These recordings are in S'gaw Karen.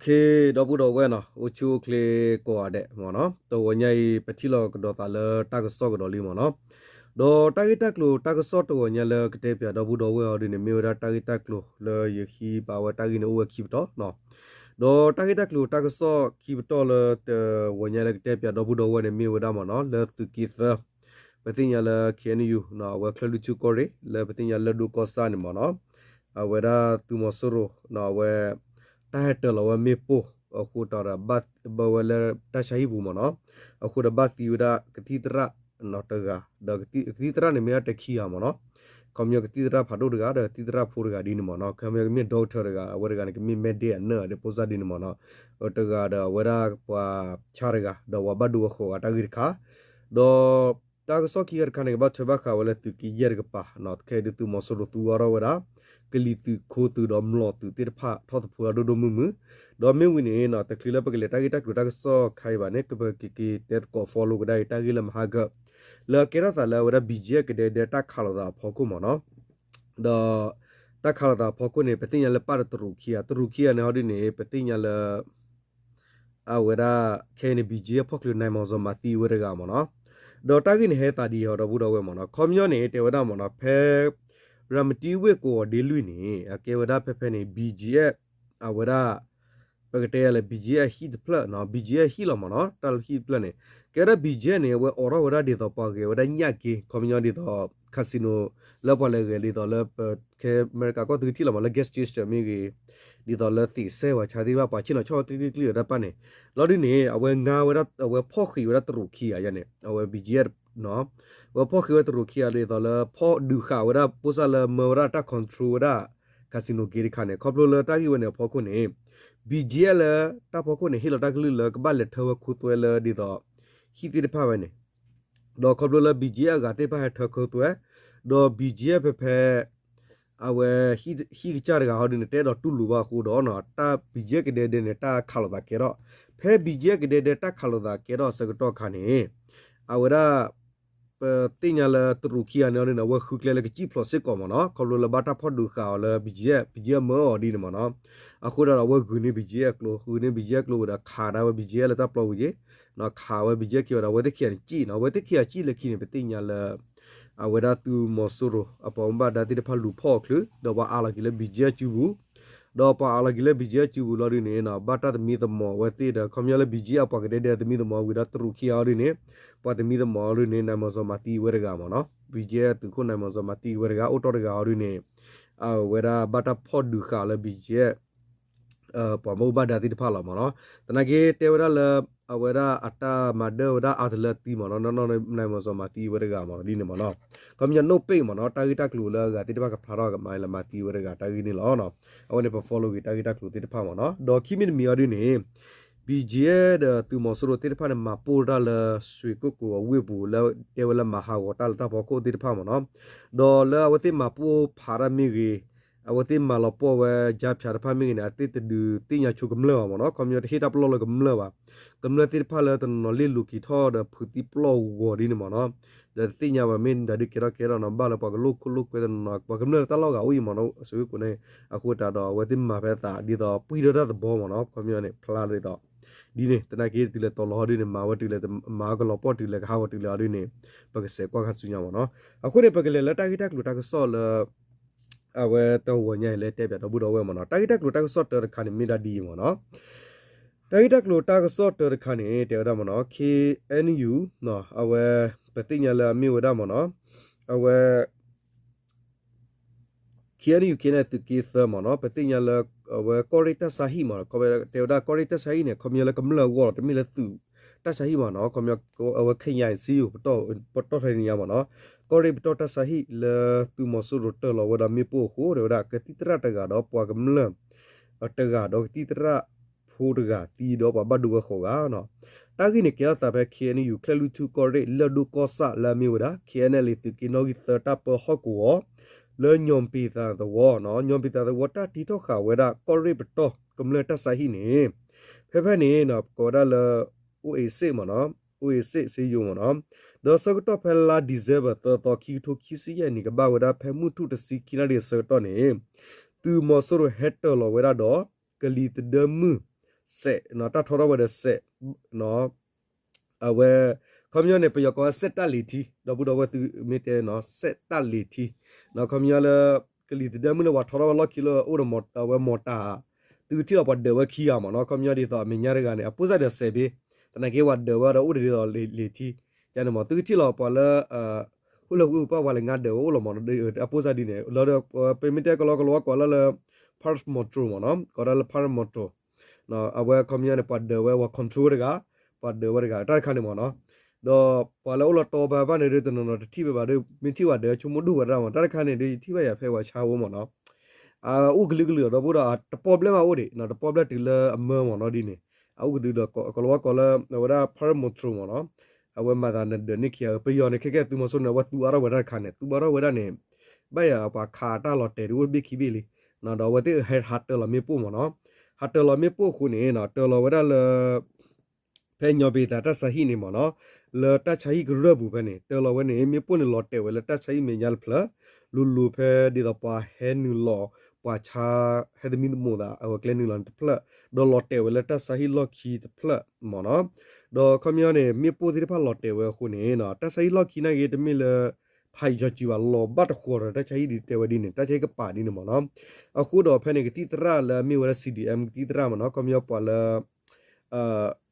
ခ့ ဒီပုၢ်ဒီဝဲၢ်နီၤ အိၣ်ဆူၣ်အိၣ်ချ့ကိးဂၤဒဲးမ့ၢ်နီၤ, တဂီၤညါအံၤ ပထံၣ်လိာ်ကဒီးသးလၢတၢ်ကစီၣ်ကဒီးလံမ့ၢ်နီၤ, ဒီးတၢ်ဂ့ၢ်တၢ်ကျိၤတၢ်ကစီၣ်တဂီၤညါလၢကတဲပၠးဒီပုၢ်ဒီဝဲၢ်အီၤဒ်န့ၣ် မ့ၢ်ဝဲဒၣ်တၢ်ဂ့ၢ်တၢ်ကျိၤလၢယဟံးဘၣ်ဝဲတၢ်ဂ့ၢ်န့ၣ်အိၣ်ဝဲခံပတီၢ်နီၤ, ဒီးတၢ်ဂ့ၢ်တၢ်ကျိၤတၢ်ကစီၣ်ခံပတီၢ်လၢတဂီၤညါလၢကတဲပၠးဒီပုၢ်ဒီဝဲၢ်န့ၣ် မ့ၢ်ဝဲဒၣ်မ့ၢ်နီၤ လၢသုးက့သၢ ပသ့ၣ်ညါလၢ ခ့ၣ်အဲၣ်ယူၣ် အဝဲချၢၣ်လွံၢ်ထူၣ်ကီၢ်ရ့ၣ် လၢပသ့ၣ်ညါလၢၢ်ဒိၣ်ကီၢ်ဆၣ်န့ၣ်မ့ၢ်နီၤ, အဝဲဒၣ်သုးမီၤစိရိၤ အဝဲ တၢ်ဟဲတၢၤလီၤဝဲမ့ၣ်ပိၢ် အဃိတးဒီး ဘၣ်ဝဲလၢတၢ်ဆါဟံၣ်ပူၤမ့ၢ်နီၤ, အဃိဒီးဘၣ်သံဝဲဒၣ်ကသံၣ်သရၣ်တဂၤ, ဒီးကသံၣ်သရၣ်န့ၣ်မ့ၢ်ဒၣ်တခံဂၤမ့ၢ်နီၤ, ခီပညီကသံၣ်သရၣ်ဖးဒိၣ်တဂၤ ဒီးကသံၣ်သရၣ်ဖိတဂၤဒ်န့ၣ်မ့ၢ်နီၤ, ခီပညီကမ့ၢ် doctor တဂၤ အဝဲတဂၤန့ၣ် ကမ့ၢ် medic အနၢၣ် အဒ်ဖိစၢ်ဒ်န့ၣ်မ့ၢ်နီၤ, တဂၤဒီးအဝဲဒၣ်ပှၤဆါတဂၤ ဒီးပှၤဘၣ်ဒိဝဲဃိးဂၤတၢ်ဂ့ၢ်တခါ, ဒီး တၢ်ကစီၣ်ခံဂၤတခါန့ၣ် ကဘၣ်ထွဲဘၣ်ဃးဝဲလၢသုးက့ယဲၢ်တကပၤ, ခဲအံၤဒုးသုးမီၤစိရိၤသူအီၤထီၣ်ဝဲဒၣ် ကလံၤသုးခိၣ်သုးဒီးမျိာ်သုးသ့ၣ်တဖၣ်ထီၣ်သဖှိအဒိၣ်ဒိၣ်မုၢ်မုၢ်, ဒီးမ့ၢ်ဝံၤန့ၣ် တချုးလၢပကလဲၤတၢ်ဂ့ၢ်တၢ်ကျိၤတၢ်ကစီၣ်ခါအံၤဘၣ်န့ၣ် ပကက့ၤတဲသကိး follow ကဒါအံၤတၢ်ဂ့ၢ်လၢမဟါကၢၣ် လၢအကဲထီၣ်သးလၢအဝဲဒၣ် ဘီၣ်ကၠံၣ်အဲၣ် ကဒဲဒဲတၢ်ခးလိာ်သးအဖီခိၣ်မ့ၢ်နီၤ, ဒီး တၢ်ခးလိာ်သးအဖီခိၣ်န့ၣ် ပသ့ၣ်ညါလၢပၣ်ဒီးတရူးခံဂၤ, တရူးခံဂၤန့ၣ်ဟီဒ်န့ၣ် ပသ့ၣ်ညါလၢ အဝဲဒၣ် ခဲအံၤန့ၣ် ဘီၣ်ကၠံၣ်အဲၣ် ဖီၣ်ချုး နံၤမီၤစီၤမၤသံဝဲတဂၤမ့ၢ်နီၤ, ဒီးတၢ်ဂ့ၢ်န့ၣ်ဟဲသးဒ်အံၤ ဒီပုၢ်ဒီဝဲၢ်မ့ၢ်နီၤ, ခီပညီန့ၣ် တဲဝဲဒၣ်မ့ၢ်နီၤ ဖဲ ရၤမတံဝ့ၢ်ကိးဂီၤဒ့လွံၢ်န့ၣ် အကဲဝဲဒၣ်ဖဲဖဲန့ၣ် ဘီၣ်ကၠံၣ်အဲၣ် အဝဲဒၣ် ပကတဲယၤလၢ ဘီၣ်ကၠံၣ်အဲၣ်ဟံၣ်တဖျၢၣ်နီၤ, ဘီၣ်ကၠံၣ်အဲၣ်ဟံၣ်လီၤမ့ၢ်နီၤ, တၢ်လၢဟံၣ်တဖျၢၣ်န့ၣ် ကဲဝဲဒၣ် ဘီၣ်ကၠံၣ်အဲၣ်န့ၣ် အဝဲအိးထီၣ်ဝဲဒၣ်ဒ်သိးပှၤဂဲၤဝဲဒၣ်ညၣ်က့ ခီပညီဒ်သိး casino လၢပှၤလဲၤဂဲၤဒ်သိးလၢပ ခဲအမဲရကၤကီၢ်သူးထံၣ်လီၤမ့ၢ် လၢ gas station မ့ၢ်ဂ့ၤ, ဒ်သိးလၢသံးစဲဝဲဆါသ့ၣ်တဖၣ် ပှၤဆ့ၣ်နီၤဆီၣ်ဝဲကျံကျံကျံဝဲဒၣ်တဖၣ်န့ၣ်, လီၤဒ်န့ၣ် အဝဲငါဝဲဒၣ် အဝဲဖီၣ်ဃံးဝဲဒၣ်တရူးခံဂၤယါန့ၣ် အဝဲ ဘီၣ်ကၠံၣ်အဲၣ် အဝဲဖီၣ်ဃံးဝဲတရူးခံဂၤဒ်သိးလၢဖီၣ်ဒုးဃာ်ဝဲဒၣ် ဖိစၢ်လၢမၢဝဲဒၣ်တၢ် control ဝဲဒၣ် casino က့တခါန့ၣ် ခီဖျိလၢတၢ်ဂ့ၢ်ဝဲန့ၣ်အဖီခိၣ်န့ၣ် ဘီၣ်ကၠံၣ်အဲၣ်လၢတၢ်ဖီခိၣ်န့ၣ် ဟ့ၣ်လီၤတၢ်ကလုၢ်လၢကဘၣ်လဲၤထၢဝဲခိသွဲလၢဒ်သိး ဟံၣ်သ့ၣ်တဖၣ်ဝဲန့ၣ် ဒီးခီဖျိလၢ ဘီၣ်ကၠံၣ်အဲၣ် အဂၤသ့ၣ်တဖၣ်ဟဲထၢခိသွဲ, ဒီး ဘီၣ်ကၠံၣ်အဲၣ် ဖဲဖဲ အဝဲ ဟံၣ်ကစၢ်တဂၤဟီဒ်န့ၣ် တအဲၣ်ဒိးတူၢ်လိာ်ဘၣ်အဃိဒီး တၢ် ဘီၣ်ကၠံၣ်အဲၣ် ကဒဲဒဲန့ၣ် တၢ်ခးလိာ်သးကဲထီၣ်, ဖဲ ဘီၣ်ကၠံၣ်အဲၣ် ကဒဲဒဲတၢ်ခးလိာ်သးကဲထီၣ်အဆၢကတီၢ်ခါန့ၣ် အဝဲဒၣ် ပသ့ၣ်ညါလၢတရူးခံဂၤန့ၣ်အီၤဒ်န့ၣ် အဝဲဃုကျဲလၢကစံၣ်ဖျိးစ့ၢ်ကီးမ့ၢ်နီၤ, ခီဖျိလၢဘၣ်တၢ်ဖီၣ်ဒုးဃာ်အီၤလၢ ဘီၣ်ကၠံၣ်အဲၣ်, ဘီၣ်ကၠံၣ်အဲၣ်မၢအီၤဒ်န့ၣ်မ့ၢ်နီၤ, အဃိဒီးအဝဲဂုာ်န့ၢ် ဘီၣ်ကၠံၣ်အဲၣ်ကျိ, ဂုာ်န့ၢ် ဘီၣ်ကၠံၣ်အဲၣ်ကျိဝံၤဒီး ခးဒၣ်ဝဲ ဘီၣ်ကၠံၣ်အဲၣ်လၢတၢ်ပျီပူၤက့ၤ, ခးဝဲ ဘီၣ်ကၠံၣ်အဲၣ်ခံဝံၤဒီး အဝဲသ့ၣ်ခံဂၤန့ၣ်စံၣ်နီၤ, အဝဲသ့ၣ်ခံဂၤစံၣ်လၢခံန့ၣ် ပသ့ၣ်ညါလၢ အဝဲဒၣ်သုးမီၤစိရိၤ အပှၤဘၣ်မူဘၣ်ဒါသ့ၣ်တဖၣ်လူၤဖီၣ်အီၤချုး, ဒီးပှၤအးလီၤက့ၤလၢ ဘီၣ်ကၠံၣ်အဲၣ်စုပူၤ, ဒီးပှၤအးလီၤက့ၤလၢ ဘီၣ်ကၠံၣ်အဲၣ်စုပူၤလီၤဒ်န့ၣ် ဘၣ်တၢ်သမံသမိးအဝဲသ့ၣ်ဒီး ခီပညီလၢ ဘီၣ်ကၠံၣ်အဲၣ် အပှၤကဒဲဒဲသမံသမိးဝံၤဒီး တရူးခံဂၤအီၤဒ်န့ၣ် ပှၤသမံသမိးအီၤဒ်န့ၣ် နံၤမီၤစီၤမၤသံဝဲတဂၤမ့ၢ်နီၤ, ဘီၣ်ကၠံၣ်အဲၣ်သုးခိၣ် နံၤမီၤစီၤမၤသံဝဲတဂၤ အိၣ်တီၢ်တဂၤအီၤဒ်န့ၣ် အဝဲဒၣ်ဘၣ်တၢ်ဖီၣ်ဒုးဃာ်လၢ ဘီၣ်ကၠံၣ်အဲၣ် ပှၤဘၣ်မူဘၣ်ဒါသ့ၣ်တဖၣ်လီၤမ့ၢ်နီၤ, သနာ်က့တဲဝဲဒၣ်လၢ အဝဲဒၣ်အတၢ်မၤဒၢဝဲဒၣ်အါတလၢအသံမ့ၢ်နီၤ, နီၢ်နီၢ် နံၤမီၤစီၤမၤသံဝဲတဂၤမ့ၢ်နီၤ ဒ်န့ၣ်မ့ၢ်နီၤ, ခီပညီ နိၣ်ပိၢ် မ့ၢ်နီၤ, တၢ်ဂ့ၢ်တၢ်ကျိၤလၢအဂၤသ့ၣ်တဖၣ်ကဖျါထီၣ်ကမၤလၢမၤသံဝဲတဂၤတၢ်ဂ့ၢ်န့ၣ်လီၤ. အဝဲန့ၣ် ပ follow က့ၤတၢ်ဂ့ၢ်တၢ်ကျိၤသ့ၣ်တဖၣ်မ့ၢ်နီၤ, ဒီးခံမံၤတမံၤအီၤဒ်န့ၣ် ဘီၣ်ကၠံၣ်အဲၣ် ဒီးသုးမီၤစိရိၤသ့ၣ်တဖၣ်န့ၣ် မၤပိၢ်တၢ်လၢ ရွှေကုက္ကို အဝ့ၢ်ပူၤ လၢတဲဝဲလၢမၤဟးဂီၤတၢ်လၢတၢ်ဖီခိၣ်သ့ၣ်တဖၣ်မ့ၢ်နီၤ, ဒီးလၢအဝဲသ့ၣ်မၤပိၢ်ဖးတၢ်မ့ၢ်ဂ့ၤ, အဝဲသ့ၣ်မၤလီၤပှီၢ်ဝဲ ကြားဖြတ် တဖၣ်မ့ၢ်ဂ့ၤန့ၣ် အသ့ၣ်တဒုးသ့ၣ်ညါဆိကမျၢၢ်ဘၣ်မ့ၢ်နီၤ, ခီပညီတဟ့ၣ်တၢ်ပလီၢ်လၢကမျၢၢ်ဘၣ်, ကမျၢၢ်သ့ၣ်တဖၣ်လၢတနီၤနီၤလ့ၣ်လိၤက့ၤထီၣ်ဒီးဖုးသံပျီၢ်ဂီၤဒ်န့ၣ်မ့ၢ်နီၤ, ဒီးတသ့ၣ်ညါဘၣ်မ့ၢ်ဒၣ်ဒုးကဲထီၣ်ကဲထီၣ်နီၤ, ဘၣ်လၢပှၤကလိၣ်ခိၣ်လိၣ်ကွဲတနီၤနီၤ ပှၤကမျၢၢ်လၢတၢ်လီၢ်ဂၤအိၣ်အံၤမ့ၢ်နီၤ, ရွှေကုက္ကိုန့ၣ် အဃိသတးဒီး အဝဲသ့ၣ်မၤဖဲအသးဒ်သိး ပှံၢ်ထီၣ်တၢ်သဘီမ့ၢ်နီၤ, ခီပညီန့ၣ် ဖျါဒ်သိး ဒ်န့ၣ် သနာ်က့တုၤလဲၤတီၤလီၤဟီဒ်န့ၣ် မၤဝဲတုၤလဲၤ မၤကလီၤပှီၢ်တုၤလဲၤကဟးဂီၤတုၤလဲၤဟီဒ်န့ၣ် ပကစဲးကွၢ်ခါဆူညါမ့ၢ်နီၤ, အဃိန့ၣ် ပကလဲၤလၢတၢ်ဂ့ၢ်တၢ်ကျိၤတၢ်ကစီၣ်လၢ အဝဲတဂီၤညါအံၤလၢတဲပၠးဒီပုၢ်ဒီဝဲၢ်မ့ၢ်နီၤ, တၢ်ဂ့ၢ်တၢ်ကျိၤတၢ်ကစီၣ်တၢတခါန့ၣ်မ့ၢ်ဒၣ်ဒ်အံၤမ့ၢ်နီၤ, တၢ်ဂ့ၢ်တၢ်ကျိၤတၢ်ကစီၣ်တၢတခါန့ၣ် တဲဝဲဒၣ်မ့ၢ်နီၤ ခ့ၣ်အဲၣ်ယူၣ် အဝဲ ပသ့ၣ်ညါလၢအမ့ၢ်ဝဲဒၣ်မ့ၢ်နီၤ အဝဲ ခ့ၣ်အဲၣ်ယူၣ် ခ့ၣ်အဲၣ်ယူၣ် သုးက့သၢမ့ၢ်နီၤ, ပသ့ၣ်ညါလၢ အဝဲကီၢ်ရ့ၣ်တၢ်ဆါဟံၣ်မ့ၢ်နီၤ, တဲဝဲဒၣ်ကီၢ်ရ့ၣ်တၢ်ဆါဟံၣ်န့ၣ် ခီပညီလၢကမျၢၢ်အဂီၢ်လီၤ, တမ့ၢ်လၢသုးတၢ်ဆါဟံၣ်ဘၣ်နီၤ, ခီပညီ အဝဲခဲအံၤညါအံၤ စ့ယိၤ ပတီၢ်ထဲန့ၣ်ညါမ့ၢ်နီၤ, ကီၢ်ရ့ၣ်ပတီၢ်တၢ်ဆါဟံၣ်လၢသုးမီၤစိရိၤတၢၤလီၤဝဲဒီးမ့ၣ်ပိၢ်အဃိ တဲဝဲဒၣ် ကသံၣ်သရၣ်တဂၤဒီးပှၤကမျၢၢ် တဂၤဒီးကသံၣ်သရၣ်ဖိတဂၤသံဒီးပှၤဘၣ်ဒိဝဲဃိးဂၤနီၤ, တၢ်ဂ့ၢ်န့ၣ်ကဲထီၣ်သးဖဲ ခ့ၣ်အဲၣ်ယူၣ် ချၢၣ်လွံၢ်ထူၣ်ကီၢ်ရ့ၣ် လၢၢ်ဒိၣ်ကီၢ်ဆၣ်လၢအမ့ၢ်ဝဲဒၣ် ခ့ၣ်အဲၣ်အဲၣ်လ့ သုးက့နီၣ်ဂံၢ်သၢတၢ်ပၢဟီၣ်ကဝီၤ လၢညီပံၤသးသဝီနီၤ, ညီပံၤသးသဝီတၢ်တ့ထီၣ်ဃာ်ဝဲဒၣ်ကီၢ်ရ့ၣ်ပတီၢ်ကမျၢၢ်တၢ်ဆါဟံၣ်န့ၣ် ဖဲဖဲန့ၣ် ကိးဝဲဒၣ်လၢ အိၣ်အ့စ့ၣ်မ့ၢ်နီၤ, အိၣ်အ့စ့ၣ် စ့ယိၤမ့ၢ်နီၤ, ဒီးဆၢကတီၢ်ဖဲလါ December သၢသီ ခံကထိခံဆံယဲၢ်နံၣ် ကဘၣ်ဝဲဒၣ်ဖဲမုၢ်ထူၣ်တဆံခံနၣ်ရံၣ်အဆၢကတီၢ်န့ၣ် သုးမီၤစိရိၤဟဲတၢၤလီၤဝဲဒၣ်ဒီး ကလံၤသဒၢမုၢ် စဲး တၢ်ထီထီၣ်ဝဲဒီးစဲး အဝဲ ခီပညီန့ၣ် ပယီၤကိးဝဲစဲးတၢ်လံၤထံ ဒီပုၢ်ဒီဝဲၢ်သုမ့ၢ်တဲနီၤ စဲးတၢ်လံၤထံ ခီပညီလၢ ကလံၤသဒၢမုၢ်လၢပှၤထီထီၣ်ဝဲလီၢ်ခံလၢအိၣ်ဒီးအဝဲမီၢ်တၢ် သုကထံၣ်လီၤပှၤဒၢးဝဲခံဂၤမ့ၢ်နီၤ ခီပညီဒ်သိးအမဲာ်ညါတဂၤန့ၣ် အပိၢ်စၢ်ဒၢးစဲးဘ့ သနာ်က့ပှၤဒၢးဝဲဒီးအိၣ်ဒီးဒ်သိးလံၤထံ ကန့ၣ်မ့ၢ် သုကထံၣ်လီၤပှၤလၢ အိၣ်လၢဝ့ၢ်ပှၢ်ပှၤလၢညါဒၢးဝဲအိၣ်လီၤမ့ၢ်နီၤ အပိၢ်စၢ်ဒ်န့ၣ် လၢ ပမ့ၢ်တဲကလီကလီဝဲကိးလၢလၢ Paramotor မ့ၢ်နီၤ ကိးဒၣ်လၢ Paramotor အဝဲခီပညီန့ၣ် ပှၤဒၢးဝဲ ပှၤ control ဝဲတဂၤ ပှၤဒၢးဝဲတဂၤ တၢ်တခါန့ၣ်မ့ၢ်နီၤ ဒီးပှၤလၢအိၣ်လီၤတီဘၣ်ဘၣ်န့ၣ်ဒ်တနီၤနီၤတထံၣ်ဝဲဘၣ်ဒီး မ့ၢ်ထံၣ်ပှၤဒၢးဆိကမိၣ်ဒိၣ်ဝဲဒၣ်မ့ၢ် တၢ်တခါန့ၣ်ဒ် ယထံၣ်ဘၣ်ယၤဖဲပှၤဆါဖိမ့ၢ်နီၤ အအိၣ်ကလုာ်ကလုာ်ဒီပုၢ်ဒီး တပီၢ်ဘျဲၣ်မးအိၣ်ဒံး တပီၢ်ဘျဲၣ်တုၤလၢအမၢမ့ၢ်နီၤဒ်န့ၣ် အအိၣ်ကဒုဒီး ကလီဝဲကိးလၢ အဝဲဒၣ် Paramotor မ့ၢ်နီၤ အဝဲမၤသးနဒၢးန့ၢ်ခံဂၤ ပယီၤန့ၣ် ခဲကဲသုးမီၤစိရိၤန့ၣ် အဝဲသူအါထီၣ်ဝဲတၢ်တခါန့ၣ် သူဘၣ်ထီၣ်ဝဲဒၣ်န့ၣ် ဘၣ်ယၤပှၤခးတၢ်လီၤတဲာ်ဒ်အိၣ်တဘ့ၣ်ခံဘ့ၣ်လံ ဒီးအဝဲသ့ၣ်ဟဲဟးတၢၤလီၤမ့ၣ်ပိၢ်မ့ၢ်နီၤ ဟးတၢၤလီၤမ့ၣ်ပိၢ်အဃိန့ၣ် တၢၤလီၤဝဲဒၣ်လၢ ဖဲညီဘ့သးတၢ်ဆါဟံၣ်န့ၣ်မ့ၢ်နီၤ လၢတၢ်ဆါဟံၣ်ကရၢၢ်ပူၤဖဲန့ၣ် တၢၤလီၤဝဲန့ၣ် မ့ၣ်ပိၢ်န့ၣ်လီၤတဲာ်ဝဲလၢတၢ်ဆါဟံၣ်မဲာ်ညါတဖျၢၣ် လိၤလိၤဖဲဒ်သိးပှၤဟဲနုာ်လီၤ ပှၤဆါ ဟဲသမံသမိးသး အဝဲကျဲနုာ်လီၤန့ၣ်တဖျၢၣ် ဒီးလီၤတဲာ်ဝဲလၢတၢ်ဆါဟံၣ်လီၢ်ခံတဖျၢၣ်မ့ၢ်နီၤ ဒီးခီပညီန့ၣ် မ့ၣ်ပိၢ်သ့ၣ်တဖၣ်လီၤတဲာ်ဝဲအဃိန့ၣ် တၢ်ဆါဟံၣ်လီၢ်ခံနာ်က့ တမ့ၢ်လၢ ဖးယံၤစီၤစုၤဘၣ် လီၤဘၣ်တဃီၤဒီး တၢ်ဆါဟံၣ်ဒ်တဲဝဲဒ်န့ၣ် တၢ်ဆါဟံၣ်ကပာ်ဒ်န့ၣ်မ့ၢ်နီၤ အဃိဒီးဖဲန့ၣ် ကသံၣ်သရၣ်လၢအမ့ၢ်ဝဲဒၣ် C D M ကသံၣ်သရၣ်မ့ၢ်နီၤ ခီပညီပှၤလၢ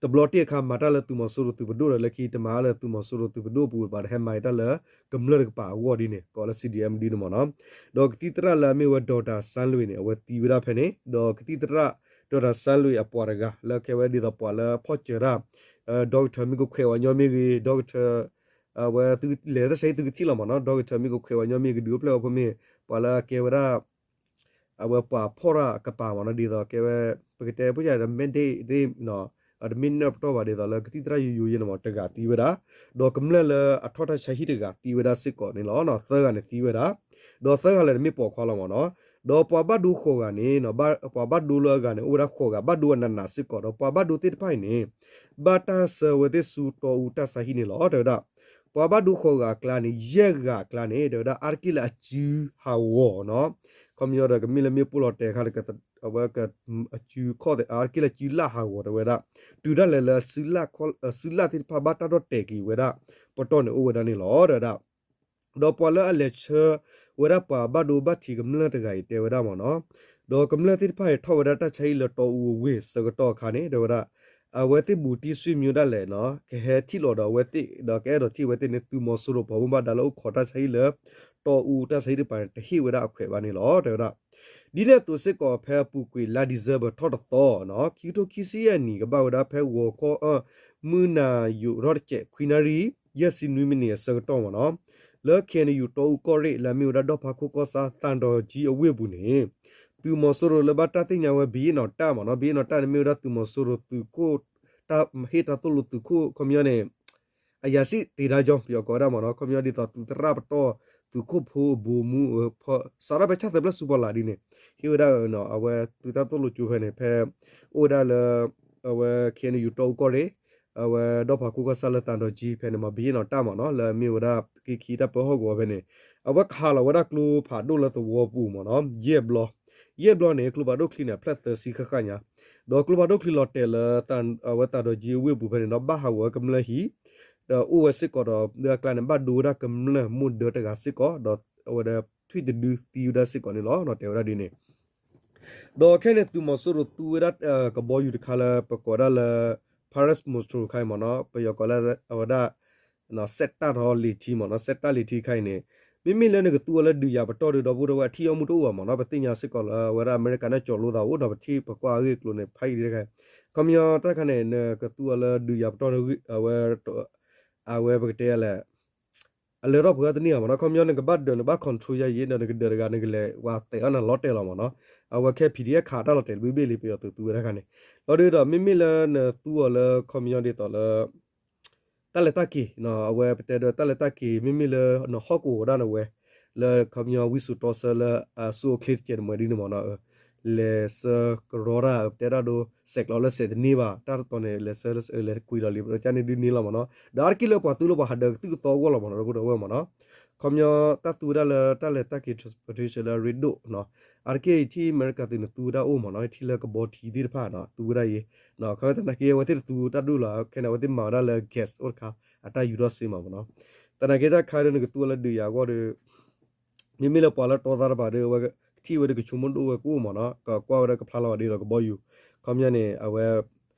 တဘျီတ့ၢ်အခါမၤတၢ်လၢသုးမီၤစိရိၤသုးပဒိၣ်ဒီး လၢခံတမၤလၢသုးမီၤစိရိၤသုးပဒိၣ်ပူၤဘၣ် တဟဲမၤတၢ်လၢကမျၢၢ်တကပၤအဂီၢ်ဒ်န့ၣ် ကိးလၢ C D M ဒ်န့ၣ်မ့ၢ်နီၤ ဒီးကသံၣ်သရၣ်လၢအမ့ၢ်ဝဲ ဒီးတၢ်စၢ်လွံၢ်န့ၣ် အဝဲသံဝဲဒၣ်ဖဲန့ၣ် ဒီးကသံၣ်သရၣ် ဒီးတၢ်စၢ်လွံၢ်အပှၤတဂၤ လၢကဲဝဲဒ်သိးပှၤလၢဖီၣ်စၢၤတၢ် ဒီကထၢၣ် မ့ၢ်ကခွဲးဝဲညီမ့ၢ်ဂ့ၤ ဒီကထၢၣ် အဝဲသုလဲၤတၢ်ဆါဟံၣ်သုကထံၣ်လီၤမ့ၢ်နီၤ ဒီကထၢၣ် မ့ၢ်ကခွဲးဝဲညီမ့ၢ်ဂ့ၤ ဒုးအိၣ်ဖျဲၣ်အီဖိမ့ၢ် ပှၤလၢအကဲဝဲဒၣ် အဝဲပှၤဖီၣ်တၢ်ကပၤမ့ၢ်နီၤ ဒ်သိးကဲဝဲ ပကတဲပူၤယၤဒီး မ့ၢ်ဒ့ၣ် တမ့ၢ်နၢၣ်ပတီၢ်ဘၣ် ဒ်သိးလၢကသံၣ်သရၣ်ယိယိယဲန့ၣ်မ့ၢ် တဂၤသံဝဲဒၣ် ဒီးကမျၢၢ်လၢအထီၣ်တၢ်ဆါဟံၣ်တဂၤသံဝဲဒၣ်စ့ၢ်ကီးန့ၣ်လီၤ. သၢဂၤန့ၣ်သံဝဲဒၣ် ဒီးသၢဂၤလၢာ်န့ၣ်မ့ၢ်ပိာ်ခွါလီၤမ့ၢ်နီၤ ဒီးပှၤဘၣ်ဒိဃိးဂၤန့ၣ် ပှၤဘၣ်ဒိလၢအဂၤန့ၣ် အိၣ်ဝဲဒၣ်ဃိးဂၤ ဘၣ်ဒိအနးနးစ့ၢ်ကီး ဒီးပှၤဘၣ်ဒိသ့ၣ်တဖၣ်အံၤန့ၣ် ဘၣ်တၢ်ဆှၢဝဲသ့ၣ်ဆူတီအူတၢ်ဆါဟံၣ်န့ၣ်လီၤ တဲဝဲဒၣ် ပှၤဘၣ်ဒိဃိးဂၤအကျါန့ၣ် ယဲၢ်ဂၤအကျါန့ၣ် တဲဝဲဒၣ် အါတက့ၢ်လၢအစုဟးဂီၤနီၤ ခီပညီဒီးကမ့ၢ်လၢမ့ၣ်ပိၢ်လီၤတဲာ်အခါ အဝဲအစုခီၣ်သဲး အါတက့ၢ်လၢစုလၢ်ဟးဂီၤတဲဝဲဒၣ် တုၤဒၣ်လဲာ်လၢ စုလၢ်သ့ၣ်တဖၣ်ဘၣ်တၢ်ထီၣ်တဲာ်က့ၤဝဲဒၣ် ပတီၢ်န့ၣ်အိၣ်ဝဲဒၣ်န့ၣ်လီၤ တဲဝဲဒၣ် ဒီးပှၤလၢအလဲၤဆှၢဝဲဒၣ်ပှၤဘၣ်ဒိဘၣ်ထံးကမျၢၢ်တဂၤအံၤတဲဝဲဒၣ်မ့ၢ်နီၤ ဒီးကမျၢၢ်သ့ၣ်တဖၣ်အံၤထီၣ်ဝဲဒၣ်တၢ်ဆါဟံၣ်လၢတီအူအဝ့ၢ်ဆၢကတီၢ်အခါန့ၣ် တဲဝဲဒၣ် အဝဲသ့ၣ်ဘူးတံၢ်ဆွေမျိုးဒၣ်လဲာ်နီၤ ကဟဲထံၣ်လိာ်ဒီးအဝဲသ့ၣ် ဒီးကအဲၣ်ဒိးထံၣ်အဝဲသ့ၣ်န့ၣ် သုးမီၤစိရိၤပှၤဘၣ်မူဘၣ်ဒါလၢအိၣ်ခိးတၢ်ဆါဟံၣ်လၢ တီအူတၢ်ဆါဟံၣ်တကပၤန့ၣ် တဟ့ၣ်ဝဲဒၣ်အခွဲးဘၣ်န့ၣ်လီၤ တဲဝဲဒၣ် ဒ်န့ၣ်အသိးစ့ၢ်ကီးဖဲအပူၤကွံာ်လါ December ထီၣ်တသီနီၤ ခံကထိခံဆံယဲၢ်နံၣ် ကဘၣ်ဝဲဒၣ်ဖဲဂီၤခီ မုၢ်နၤယိးထီၣ်တစဲး ခွံနၣ်ရံၣ် ယဲၢ်ဆံနွံမံးနံးအဆၢကတီၢ်မ့ၢ်နီၤ လၢ K N U တီအူကီၢ်ရ့ၣ် လၢအမ့ၢ်ဝဲဒၣ်ဒီၣ်ဖးခိၣ်ကီၢ်ဆၣ် သံတောင်ကြီးအဝ့ၢ်ပူၤန့ၣ် သုးမီၤစိရိၤလၢဘၣ်တၢ်သ့ၣ်ညါဝဲ ဘုရင့်နောင်တပ် မ့ၢ်နီၤ ဘုရင့်နောင်တပ် န့ၣ်မ့ၢ်ဝဲဒၣ်သုးမီၤစိရိၤသုးခိၣ် တၢ်ဟ့ၣ်တၢ်သိၣ်လိသုးခိၣ် ခီပညီန့ၣ် အရာရှိသင်တန်းကျောင်း ပယီၤကိးဝဲဒၣ်မ့ၢ်နီၤ ခီပညီဒ်သိးသုးသရၣ်ပတီၢ် သုးခိၣ်ဖိအဘိမူ စးထီၣ်ဖဲဆၣ်သၢဖျၢၣ်ဆူပီၤလးဒ်န့ၣ် ဟ့ၣ်ဝဲဒၣ် အဝဲသုးတၢ်သိၣ်လိကၠိဖဲန့ၣ် ဖဲ အိၣ်ဝဲဒၣ်လၢ အဝဲ K N U တီအူကီၢ်ရ့ၣ် အဝဲဒီၣ်ဖးခိၣ်ကီၢ်ဆၣ်လၢ သံတောင်ကြီး ဖဲန့ၣ်မ့ၢ် ဘုရင့်နောင်တပ် မ့ၢ်နီၤ လၢအမ့ၢ်ဝဲဒၣ် သုးက့ခံတၢ်ပၢဟီၣ်ကဝီၤဖဲန့ၣ် အဝဲခးလီၤဝဲဒၣ်ကျိဖးဒိၣ်လၢသဝီပူၤမ့ၢ်နီၤ ယဲၢ်ဘျီ ယဲၢ်ဘျီန့ၣ် ကျိဖးဒိၣ်ချံန့ၣ် အဖျၢၣ်သၢဆံဃၣ်ဃၣ်ညါ ဒီးကျိဖးဒိၣ်ချံလီၤတဲာ်လၢ အဝဲ သံတောင်ကြီး အဝ့ၢ်ပူၤဖဲန့ၣ် ဒီးဘၣ်ဟးဂီၤဝဲကမျၢၢ်ဟံၣ် ဒီးအိၣ်ဝဲစ့ၢ်ကီးဒီး လၢအကျါန့ၣ် ဘၣ်ဒိဝဲဒၣ်ကမျၢၢ်မိၢ်ဒၢတဂၤစ့ၢ်ကီး ဒီးအဝဲဒီးထွံၣ်တဒုသံဝဲဒၣ်စ့ၢ်ကီးန့ၣ်လီၤ တဲဝဲဒၣ်ဒ်န့ၣ် ဒီးခဲန့ၣ် သုးမီၤစိရိၤသူဝဲဒၣ် ကဘီယူၤတခါလၢပကိးဒၣ်လၢ Paramotor တခါအံၤမ့ၢ်နီၤ ပယီၤကိးလၢအဝဲဒၣ် စဲးတၢ်ထီလံၤထံမ့ၢ်နီၤ စဲးတၢ်လံၤထံတခါအံၤန့ၣ် မ့မ့ၢ်လၢနကသူအီၤလၢဒုးယၤပတီၢ်ဒီး ဒီပုၢ်ဒီဝဲၢ် အထံၣ်အီၣ်မူတအိၣ်ဘၣ်မ့ၢ်နီၤ ပသ့ၣ်ညါစ့ၢ်ကီးလၢအဝဲဒၣ်အမဲရကၤန့ၣ်ကၠီၤလိသးအိၣ်ဒီး ပထံၣ်ပကွၢ်အဂ့ၢ်အကျိၤန့ၣ် ဖးယံာ်တခါ ခီပညီတၢ်တခါန့ၣ် နကသူအီၤလၢဒုးယၤပတီၢ် အဝဲ အဝဲပကတဲလဲၣ် အလၢထီၣ်ပှဲၤထီၣ်တန့ၢ်ဘၣ်မ့ၢ်နီၤ ခီပညီနကဘၣ်ဒၢးနဘၣ် control ယၤယံၤ ဒီးနကဒၢးတဂၤ နကလဲၤဝဲသဲးအီၣ်နၤလီၤတဲာ်လီၤမ့ၢ်နီၤ အဝဲခဲ PDF ခးတၢ်လီၤတဲာ်တဘ့ၣ်ဘ့ၣ်လံပယီၤသုးသူဝဲဒၣ်တခါန့ၣ် လီၤဒုးဒီး မ့မ့ၢ်လၢနသူအီၤလၢခီပညီဒ်သိးလၢ တၢ်လဲၤတၢ်က့ၤ အဝဲပတဲဒီးတၢ်လဲၤတၢ်က့ၤ မ့မ့ၢ်လၢနဟီၣ်ကဝီၤဒၣ်နဝဲ လၢခီပညီဝံစိာ်တီဆၢလၢအစိအချ့တကဲးတမှဲၤဒ်န့ၣ်မ့ၢ်နီၤ လဲၤဆၢကရီတၢ် ပတဲဒၣ်ဒိ ဆဲးကျိးလၢစဲးတန့ၢ်ဘၣ် တၢ်တတီၤန့ၣ် လဲၤဆၢလၢလဲၤကွံာ်လီၤလံ ပကန့ၣ်ဒုးန့ၢ်လီၤမ့ၢ်နီၤ ဒီးအါတက့ၢ်လၢပှၤသူလၢပှၤဟးဒၢးကသုၣ်ကသီအဂီၢ်လီၤမ့ၢ်နီၤ ဒီပုၢ်ဒီဝဲၢ်မ့ၢ်နီၤ ခီပညီ တၢ်သူဝဲဒၣ်လၢတၢ်လဲၤတၢ်က့ၤ transportation လၢအရ့ဒိၣ်နီၤ, အါတက့ၢ်အံၤထံၣ်အမဲရကၤသုးန့ၣ်သူဝဲဒၣ်အိၣ်မ့ၢ်နီၤ, ထံၣ်လၢကဘီထံသ့ၣ်တဖၣ်နီၤ သူဝဲဒၣ်အံၤ, ခီပညီသနာ်က့ အဝဲသ့ၣ်တသူတၢ်ဒိၣ်လီၤ, ခဲန့ၣ် အဝဲသ့ၣ်မၤဝဲဒၣ်လၢ gas အိၣ်တခါ အတၢ်ယူၤထီၣ်စ့မးမ့ၢ်နီၤ, သနာ်က့တၢ်ခါဒ်န့ၣ် ကသူဝဲလၢဒုးယၤအဂီၢ်ဒီး မ့မ့ၢ်လၢပှၤလၢတီသးတပၤဒီး အဝဲထံၣ်ဝဲဒီးကဆိကမိၣ်ဒိၣ်ဝဲကအိၣ်မ့ၢ်နီၤ, ကကွၢ်ဝဲဒီးကဖျါလီၤဒ်သိးကဘီယူၤ, ခီပညီန့ၣ် အဝဲ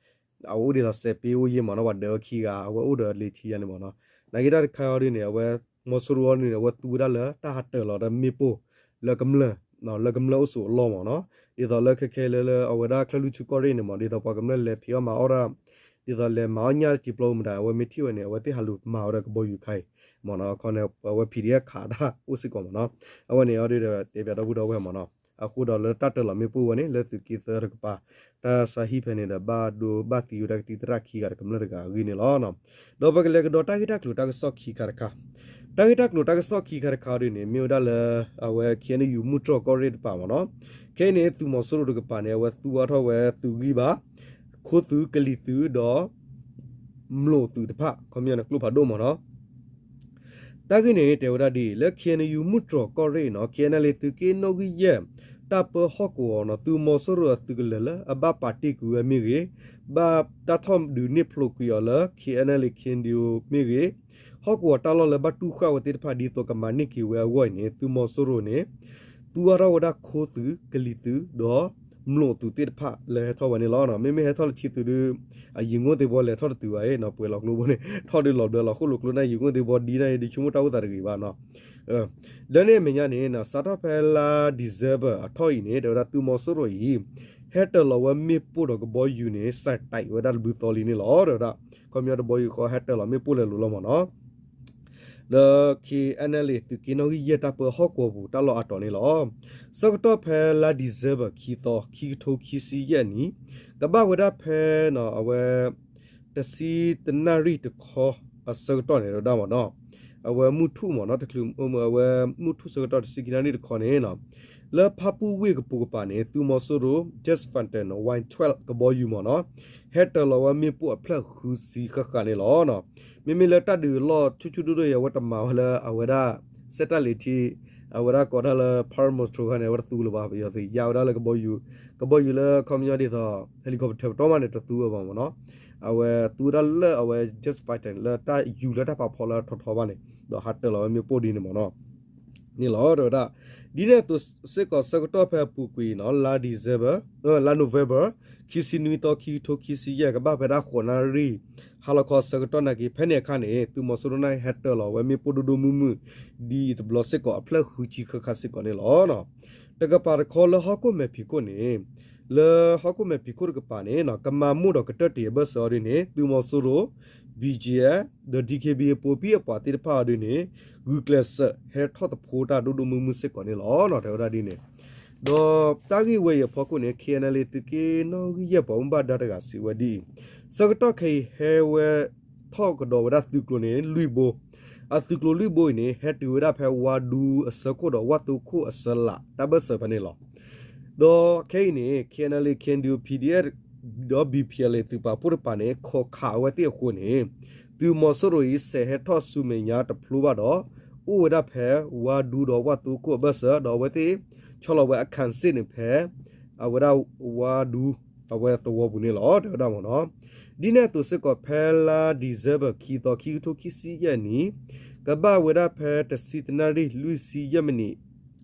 အအိၣ်ဒ်သိးစဲးပ့အိၣ်ယဲၢ်မ့ၢ်နီၤ, ပှၤဒၢးဝဲခံဂၤ အဝဲအိၣ်ဒီးလ့ၤထံယါန့ၣ်မ့ၢ်နီၤ, သနာ်က့တၢ်တခါအံၤဒ်န့ၣ် အဝဲ မီၤစိရိၤအံၤန့ၣ် အဝဲသူဝဲဒၣ်လၢတၢ်ဟးတၢၤလီၤဒီးမ့ၣ်ပိၢ် လၢကမျၢၢ် လၢကမျၢၢ်အိၣ်ဆိးအလီၢ်မ့ၢ်နီၤ, ဒ်သိးလၢခဲခဲလၢာ်လၢအဝဲဒၣ်ချၢၣ်လွံၢ်ထူၣ်ကီၢ်ရ့ၣ်န့ၣ်မ့ၢ် ဒ်သိးပှၤကမျၢၢ်လဲၤဖံးအီၣ်မၤအီၣ်တၢ် ဒ်သိးလဲၤမၤအီၣ်ညၣ်စံာ်ပျီမတၤ အဝဲမ့ၢ်ထံၣ်ဝဲန့ၣ် အဝဲသ့ၣ်ဟးလူၤမၤဝဲဒီးကဘီယူၤခါအံၤမ့ၢ်နီၤ, ခီန့ၣ် အဝဲ PDF ခးတၢ်အိၣ်စ့ၢ်ကီးမ့ၢ်နီၤ, အဝဲန့ၣ်အီၤဒ်ဒီးတဲပၠးဒီပုၢ်ဒီဝဲၢ်မ့ၢ်နီၤ, အဃိဒီးလၢတၢ်တၢၤလီၤမ့ၣ်ပိၢ်ဝဲန့ၣ် လၢသုးက့သၢတကပၤ တၢ်ဆါဟံၣ်ဖဲန့ၣ်ဒီး ဘၣ်ဒိဘၣ်သံဝဲဒၣ်ကသံၣ်သရၣ်ခံဂၤဒီးကမျၢၢ်တဂၤအဂ့ၢ်န့ၣ်လီၤ. ဒီးပကလဲၤကဒီးတၢ်ဂ့ၢ်တၢ်ကျိၤတၢ်ကစီၣ်ခံခါတခါ, တၢ်ဂ့ၢ်တၢ်ကျိၤတၢ်ကစီၣ်ခံခါတခါအံၤဒ်န့ၣ် မ့ၢ်ဝဲဒၣ်လၢ အဝဲ KNU မုၢ်တြီၢ်ကီၢ်ရ့ၣ်တပၤမ့ၢ်နီၤ, ခဲအံၤန့ၣ် သုးမီၤစိရိၤတကပၤန့ၣ် အဝဲသူအါထီၣ်ဝဲသုးဂံၢ်ဘါ ခိသုးကလံၤသုးဒီး မျိာ်သုးတဖၣ် ခီပညီန့ၣ် ကျိဖးဒိၣ်မ့ၢ်နီၤ, တၢ်ဂ့ၢ်န့ၣ်တဲဝဲဒၣ်ဒ်အံၤ လၢ KNU မုၢ်တြီၢ်ကီၢ်ရ့ၣ်နီၤ KNLA သုးက့နီၣ်ဂံၢ်ယဲၢ် တၢ်ပၢဟီၣ်ကဝီၤနီၤ သုးမီၤစိရိၤအသုးကလၢၤလၢအဘၣ်ပာ်တ့ၢ်ကွံာ်ဝဲမ့ၢ်ဂ့ၤ, ဘၣ်တၢ်ထီၣ်ဒုးန့ၢ်ဖျိးကွံာ်အီၤလၢ KNLA KNDO မ့ၢ်ဂ့ၤ, ဟီၣ်ကဝီၤတၢ်လီၢ်လၢဘၣ်တူၢ်ဃာ်ဝဲသ့ၣ်တဖၣ်ဒ်သိးကမၤန့ၢ်က့ၤဝဲအဂီၢ်အံၤန့ၣ် သုးမီၤစိရိၤန့ၣ် သူအါထီၣ်ဝဲဒၣ်ခိသုး ကလံၤသုး ဒီးမျိာ်သုးသ့ၣ်တဖၣ်လၢဟဲထီၣ်ဝဲန့ၣ်လီၤ. မ့မ့ၢ်ဟဲထီၣ်လၢခံသုးဒီး အယံာ်ငိၣ်သ့ၣ်ဘီလဲၤထီၣ်တတုၤဘၣ်အံၤနီၤ ပှဲၤလီၤကျိဘိန့ၣ် ထီၣ်ဒုးလီၤဘျၢလီၤဃိၣ်လိာ်ကျိန့ၣ် ယံာ်ငိၣ်သ့ၣ်ဘီဒ်န့ၣ်အံၤ ဒုးဆိကမိၣ်တၢ်အိၣ်သးတဂ့ၤဘၣ်နီၤ လၢန့ၣ်အမဲာ်ညါန့ၣ် စးထီၣ်ဖဲလါ December အထီၣ်အံၤန့ၣ် တဲဝဲဒၣ်သုးမီၤစိရိၤအံၤ ဟဲတၢၤလီၤဝဲမ့ၣ်ပိၢ်ဒီးကဘီယူၤန့ၣ် စဲးတဲးဝဲဒၣ်တဘျုးသီလံန့ၣ်လီၤ. တဲဝဲဒၣ် ခီပညီတဘီယူၤဃီဟဲတၢၤလီၤမ့ၣ်ပိၢ်လဲၤလိၤလီၤမ့ၢ်နီၤ ဒီး KNLA သုးက့နီၣ်ဂံၢ်ယဲၢ်တၢ်ပၢဟီၣ်ကဝီၤပူၤတၢ်လီၢ်အါတီၤန့ၣ်လီၤ. ဆၢကတီၢ်ဖဲလါ December ခံသီ ခံကထိခံဆံယဲၢ်နံၣ် ကဘၣ်ဝဲဒၣ်ဖဲ အဝဲ တဆံတနၣ်ရံၣ်တခီအဆၢကတီၢ်န့ၣ် တဲဝဲဒၣ်မ့ၢ်နီၤ အဝဲမုၢ်ထူၣ်မ့ၢ်နီၤ တချုး အဝဲမုၢ်ထူၣ်ဆၢကတီၢ်တဆံခံနၣ်ရံၣ်တခီန့ၣ် လၢဖၣ်ပူၣ်ဝ့ၢ်ကပူၤကပၤန့ၣ် သုးမီၤစိရိၤ Jet Fighter နီၤ Y twelve ကဘီယူၤမ့ၢ်နီၤ ဟဲတၢၤလီၤဝဲမ့ၣ်ပိၢ်အဖျၢၣ်ဃုဆံဃၣ်ဃၣ်န့ၣ်လီၤ. မ့မ့ၢ်လၢတၢ်ဒုးအလီၢ်ဆူၣ်ဆူၣ်ဒိၣ်ဒိၣ်အံၤ အဝဲတမၤဝဲလၢအဝဲဒၣ် စဲးတၢ်လံၤထံး အဝဲဒၣ်ကိးတၢ်လၢ paramotor ခါန့ၣ် အဝဲတသူလၢၤဘၣ် ပယီၤသုးယါဝဲဒၣ်လၢကဘီယူၤ ကဘီယူၤလၢခီပညီဒ်သိး helicopter ပတီၢ်မးန့ၣ် တသူအဘၣ်မ့ၢ်နီၤ အဝဲသူဝဲဒၣ်လၢအဝဲ jet fighter န့ၣ် လၢတၢ်ယူၤလၢတၢ်ဖးဖီလၢထီထီဘၣ်န့ၣ် ဒီးဟးတၢၤလီၤဝဲမ့ၣ်ပိၢ်ဒ်န့ၣ်မ့ၢ်နီၤ န့ၣ်လီၤ တဲဝဲဒၣ် ဒ်န့ၣ်အသိးစ့ၢ်ကီးဆၢကတီၢ်ဖဲအပူၤကွံာ်နီၤ လါ December လါ November ခံဆံနွံသီ ခံကထိခံဆံယဲၢ် ကဘၣ်ဖဲဒၣ်ဃိးနၣ်ရံၣ် ဟါလီၤခီဆၢကတီၢ်နာ်က့ ဖဲန့ၣ်အခါန့ၣ် သုးမီၤစိရိၤန့ၣ်ဟဲတၢၤလီၤဝဲမ့ၣ်ပိၢ်ဒိၣ်ဒိၣ်မုၢ်မုၢ် ဒ်အံၤတဘျီစ့ၢ်ကီး အဖျၢၣ်ဃုဆံဃၣ်ဃၣ်စ့ၢ်ကီးန့ၣ်လီၤ. တကပၤတခီလၢဟီၣ်ခိၣ်မဲာ်ဖံးခိၣ်န့ၣ် လၢဟီၣ်ခိၣ်မဲာ်ဖံးခိၣ်တကပၤန့ၣ် ကမၤမိၢ်ဒီးကတၢၢ်တ့ၢ်အဘၢၣ်စၢၤအီၤဒ်န့ၣ် သုးမီၤစိရိၤ BGF ဒီး DKBA ပိာ်ပံၣ်အပှၤသ့ၣ်တဖၣ်အီၤဒ်န့ၣ် ဂုာ်ကျဲးစၢးဟဲထီၣ်သဖှိတၢ်ဒိၣ်ဒိၣ်မုၢ်မုၢ်စ့ၢ်ကီးန့ၣ်လီၤ. တဲဝဲဒၣ်ဒ်န့ၣ် ဒီးတၢ်ဂ့ၢ်ဝဲအံၤအဖီခိၣ်န့ၣ် KNLA သုးက့နီၣ်ဂံၢ်ယဲၢ်ပှၤမူဘၣ်ဒါတဂၤစံးဝဲဒ်အံၤ ဆၢကတီၢ်ခဲအံၤဟဲဝဲထီၣ်ကဒီးဝဲဒၣ်သုးကျိၤန့ၣ် လွံၢ်ဘိ အသုးကျိၤလွံၢ်ဘိအံၤန့ၣ် ဟဲတုၤဝဲဒၣ်ဖဲဝါဒူအဆၢခိၣ်ဒီးဝၣ်သိခိၣ်အဆၢလး တၢ်ဘၢၣ်စၢၤဖဲန့ၣ်လီၤ. ဒီးခဲအံၤန့ၣ် KNLA KNDO PDF ဒီး BPLA သုးပာ်ဖှိၣ်တကပၤန့ၣ် ခိးခးအဝဲသ့ၣ်အဃိန့ၣ် သုးမီၤစိရိၤအံၤ စဲးဟဲထီၣ်ဆူမဲာ်ညါတဖျိဘၣ်ဒီး အိၣ်ဝဲဒၣ်ဖဲဝါဒူဒီးဝၣ်သိခိၣ်အဘၢၣ်စၢၤ ဒီးအဝဲသ့ၣ် ဆီလီၤဝဲအခၣ်စ့ၣ်န့ၣ်ဖဲ အဝဲဒၣ်ဝါဒူ အဝဲသဝီပူၤန့ၣ်လီၤ တဲဝဲဒၣ်မ့ၢ်နီၤ. ဒ်န့ၣ်အသိးစ့ၢ်ကီးဖဲလါ December ခံသီ ခံကထိခံဆံယဲၢ်နံၣ် ကဘၣ်ဝဲဒၣ်ဖဲတဆံတနၣ်ရံၣ် လွံၢ်ဆံယဲၢ်မံးနံး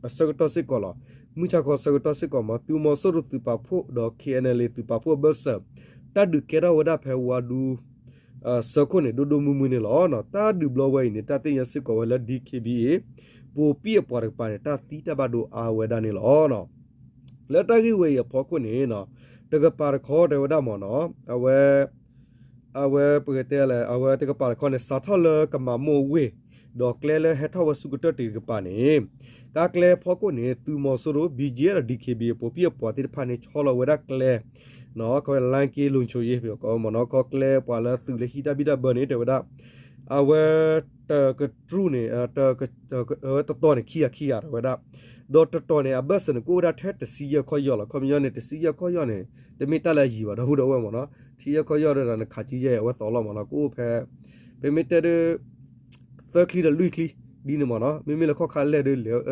အဆၢကတီၢ်စ့ၢ်ကီးလီၤ. မုၢ်ဆါခီဆၢကတီၢ်စ့ၢ်ကီးမ့ၢ် သုးမီၤစိရိၤသုးပာ်ဖှိၣ်ဒီး KNLA သုးပာ်ဖှိၣ်အဘၢၣ်စၢၤ တၢ်ဒုးကဲထီၣ်ဝဲဒၣ်ဖဲဝါဒူ ဆၢခိၣ်န့ၣ် ဒိၣ်ဒိၣ်မုၢ်မုၢ်န့ၣ်လီၤ. တၢ်ဒုးဘျီဝဲအံၤန့ၣ် တၢ်သ့ၣ်ညါစ့ၢ်ကီးဝဲလၢ DKBA ပိာ်ပံၣ်အပှၤတကပၤန့ၣ် တၢ်သံတၢ်ဘၣ်ဒိအါဝဲဒၣ်န့ၣ်လီၤ. လၢတၢ်ဂ့ၢ်ဝဲအံၤအဖီခိၣ်န့ၣ် တကပၤတခီတဲဝဲဒၣ်မ့ၢ်နီၤ အဝဲ အဝဲပကတဲလဲၣ် အဝဲတကပၤတခီန့ၣ် စးထီၣ်လၢကမၤမိၢ်အဝ့ၢ် ဒီးကျဲလၢဟဲထီၣ်ဝဲဆူကတၢၢ်တ့ၢ်တကပၤန့ၣ် ကါကျဲဖီခိၣ်န့ၣ် သုးမီၤစိရိၤ BGF ဒီး DKBA ပိာ်ပံၣ်အပှၤသ့ၣ်တဖၣ်န့ၣ် ဆီလီၤဝဲဒၣ်ကျဲ ခီလၢက့လိၤဆိယ့ ပကမ့ၢ်နီၤ ခီကျဲပှၤလၢသုးလၢဟံးတၢ်ဘံၣ်တၢ်ဘၢန့ၣ် တဲဝဲဒၣ် အဝဲ တကတြူၢ်န့ၣ် တတီၤန့ၣ် ခံဂၤခံဂၤတဲဝဲဒၣ် ဒီးတတီၤန့ၣ် အဘၢၣ်စၢၤန့ၣ် ကအိၣ်ဝဲဒၣ်ထဲတဆံယဲၢ်ခီၣ်ယီၢ်လီၤ. ခီပညီန့ၣ် တဆံယဲၢ်ခီၣ်ယီၢ်န့ၣ် တမ့ၢ်တၢ်လၢအယံၤဘၣ် ဒီပုၢ်ဒီဝဲၢ်မ့ၢ်နီၤ တဆံယဲၢ်ခီၣ်ယီၢ်ဒီးနခးကံယဲၢ်အဝဲသီလီၤမ့ၢ်နီၤ ကအိၣ်ဖဲ ပမ့ၢ်တဲဒ် သၢချံဒီးလွံၢ်ချံ ဒ်န့ၣ်မ့ၢ်နီၤ, မ့မ့ၢ်လၢခီၣ်ခါလဲၢ်ဒီးလဲၣ်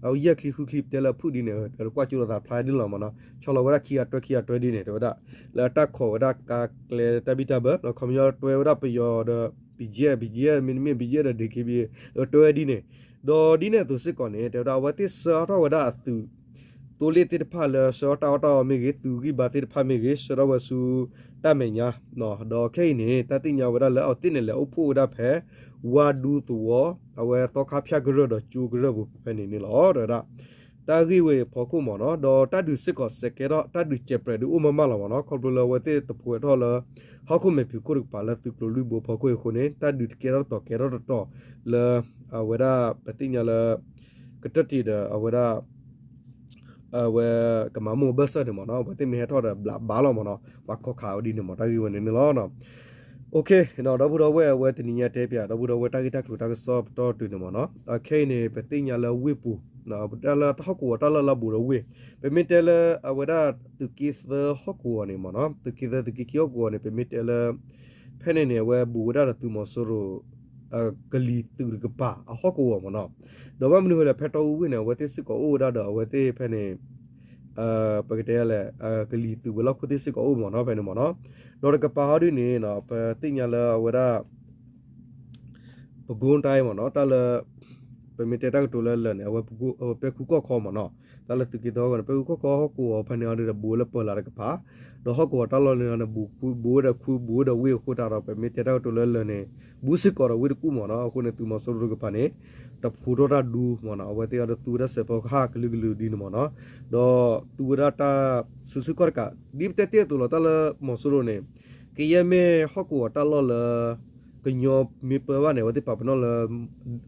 အယဲၢ်ချံဃုချံပတဲလၢအဖုၣ်ဒ်န့ၣ် တကွၢ်ကၠိလိာ်သးဖျါဒ်န့ၣ်လီၤမ့ၢ်နီၤ, ဆီလီၤဝဲဒၣ်ခံဂၤတွဲခံဂၤတွဲဒ်န့ၣ် တဲဝဲဒၣ် လၢအတၢ်ခိးဝဲဒၣ်ကါကျဲတၢ်ဘံၣ်တၢ်ဘၢ ခီပညီတွဲဝဲဒၣ်ပယီၤဒီး ဘံၣ်ကၠဲၣ် ဘံၣ်ကၠဲၣ် မ့တမ့ၢ် ဘံၣ်ကၠဲၣ်ဒီး ဒ့ၣ်ခ့ဘံၣ် တွဲဝဲဒ်န့ၣ်, ဒီးဒ်န့ၣ်အသိးစ့ၢ်ကီးန့ၣ် တဲဝဲဒၣ် အဝဲသ့ၣ်ဆှၢအါထီၣ်ဝဲဒၣ်အသုး သိလ့ၣ်သ့ၣ်တဖၣ်လၢဆှၢအီၣ်တၢ်အီၣ်တၢ်အီမ့ၢ်ဂ့ၤ သုးဂံၢ်ဘါသ့ၣ်တဖၣ်မ့ၢ်ဂ့ၤ ဆှၢထီၣ်ဝဲဆူတၢ်မဲာ်ညါ, ဒီးခဲအံၤန့ၣ် တၢ်သ့ၣ်ညါဝဲဒၣ်လၢအဝဲသ့ၣ်န့ၣ်လဲၤအိၣ်ဖှိၣ်ဝဲဒၣ်ဖဲ ဝါဒူသဝီ အဝဲသီခါဖၠၣ်ကရၢၢ်ဒီးကၠိကရၢၢ်ပူၤဖဲန့ၣ်န့ၣ်လီၤ တဲဝဲဒၣ် တၢ်ဂ့ၢ်ဝဲအံၤအဖီခိၣ်မ့ၢ်နီၤ, ဒီးတၢ်ဒုးစ့ၢ်ကီးစဲးကဲထီၣ် တၢ်ဒုးစဲးပြဲးဒုးအိၣ်မးမးလီၤမ့ၢ်နီၤ, ခီဖျိလၢအဝဲသ့ၣ်တဖိးထီၣ်လၢ ဟီၣ်ခိၣ်မဲာ်ဖံးခိၣ်တကပၤလၢသုးကျိၤလွံၢ်ဘိအဖီခိၣ်အံၤအဃိန့ၣ် တၢ်ဒုးတကဲထီၣ်တတီၤကဲထီၣ်တတီၤလၢ အဝဲဒၣ်ပသ့ၣ်ညါလၢ ကတၢၢ်တံၢ်ဒီးအဝဲဒၣ် အဝဲကမၤမူၢ်အဘၢၣ်စၢၤန့ၣ်မ့ၢ်နီၤ, အဝဲသ့ၣ်မ့ၢ်ဟဲထီၣ်ဒီးဘျးဘၣ်လီၤမ့ၢ်နီၤ, ပှၤခီခးဝဲဒ်န့ၣ်မ့ၢ် တၢ်ဂ့ၢ်ဝဲန့ၣ်န့ၣ်လီၤ. ဒီပုၢ်ဒီဝဲၢ် အဝဲတနံၤညါတဲပၠး ဒီပုၢ်ဒီဝဲၢ်တၢ်ဂ့ၢ်တၢ်ကျိၤတၢ်ကစီၣ်ပတီၢ်တုၤန့ၣ်မ့ၢ်နီၤ, ခဲအံၤန့ၣ် ပသ့ၣ်ညါလၢဝ့ၢ်ပူၤ တၢ်လၢဟီၣ်ကဝီၤတၢ်လီၢ်လၢအဘူးဒီးဝ့ၢ် ပမ့ၢ်တဲလၢအဝဲဒၣ်သုးက့သၢဟီၣ်ကဝီၤန့ၣ်မ့ၢ်နီၤ, သုးက့သၢသုးက့ခံဟီၣ်ကဝီၤန့ၣ် ပမ့ၢ်တဲလၢ ဖဲန့ၣ်န့ၣ် အဝဲဘူးဝဲဒၣ်ဒီးသုးမီၤစိရိၤ ကလံၤသုးတကပၤအဟီၣ်ကဝီၤမ့ၢ်နီၤ, ဒီးဘၣ်မနုၤဃိလဲၣ် ဖဲတီအူဝ့ၢ်န့ၣ် အဝဲသ့ၣ်စ့ၢ်ကီးအိၣ်ဝဲဒၣ်ဒီးအဝဲသ့ၣ်ဖဲန့ၣ် ပကတဲလဲၣ် ကလံၤသုးဝဲၤလီၢ်ခိၣ်သ့ၣ်စ့ၢ်ကီးအိၣ်မ့ၢ်နီၤ ဖဲန့ၣ်မ့ၢ်နီၤ, ဒီးတကပၤဟီဒ်န့ၣ် ပသ့ၣ်ညါလၢအဝဲဒၣ် ပဲခူးတိုင်းမ့ၢ်နီၤ တၢ်လၢ ပမ့ၢ်တဲတၢ်ကတိၤလၢလၢာ်န့ၣ် အဝဲပဲခူးကီၢ်ခီမ့ၢ်နီၤ, တၢ်လၢသုးက့သၢဟီၣ်ကဝီၤန့ၣ် ပဲခူးကီၢ်ခီဟီၣ်ကဝီၤဖဲန့ၣ်အီၤဒီးဘူးဝဲလၢပၢၤလးတကပၤ, ဒီးဟီၣ်ကဝီၤတၢ်လီၢ်န့ၣ်န့ၣ် ဘူးဝဲဒီးခူ ဘူးဝဲဒီးဝ့ၢ်အဃိတၢ်ဒီး ပမ့ၢ်တဲတၢ်ကတိၤလၢလၢာ်န့ၣ် ဘူးစ့ၢ်ကီးဒီးဝ့ၢ်တကူၣ်မ့ၢ်နီၤ, အဃိန့ၣ် သုးမီၤစိရိၤတကပၤန့ၣ် တဖိးထီၣ်တၢ်ဒူမ့ၢ်နီၤ, အဝဲသ့ၣ်အီၤဒီးသူဝဲဒၣ်စဲးဖီကဟၣ်ကလုာ်ကလုာ်ဒ်န့ၣ်မ့ၢ်နီၤ, ဒီးသူဝဲဒၣ်တၢ်စုဆူၣ်ခီၣ်တကး ဒ်ပတဲတ့ၢ်အသိးလီၤ တၢ်လၢမီၤစိရိၤန့ၣ် ကယဲၢ်မ့ၢ်ဟီၣ်ကဝီၤတၢ်လီၢ်လၢ ကညီမ့ၢ်ပၢဘၣ်န့ၣ် အဝဲသ့ၣ်ပာ်ပနီၣ်လၢ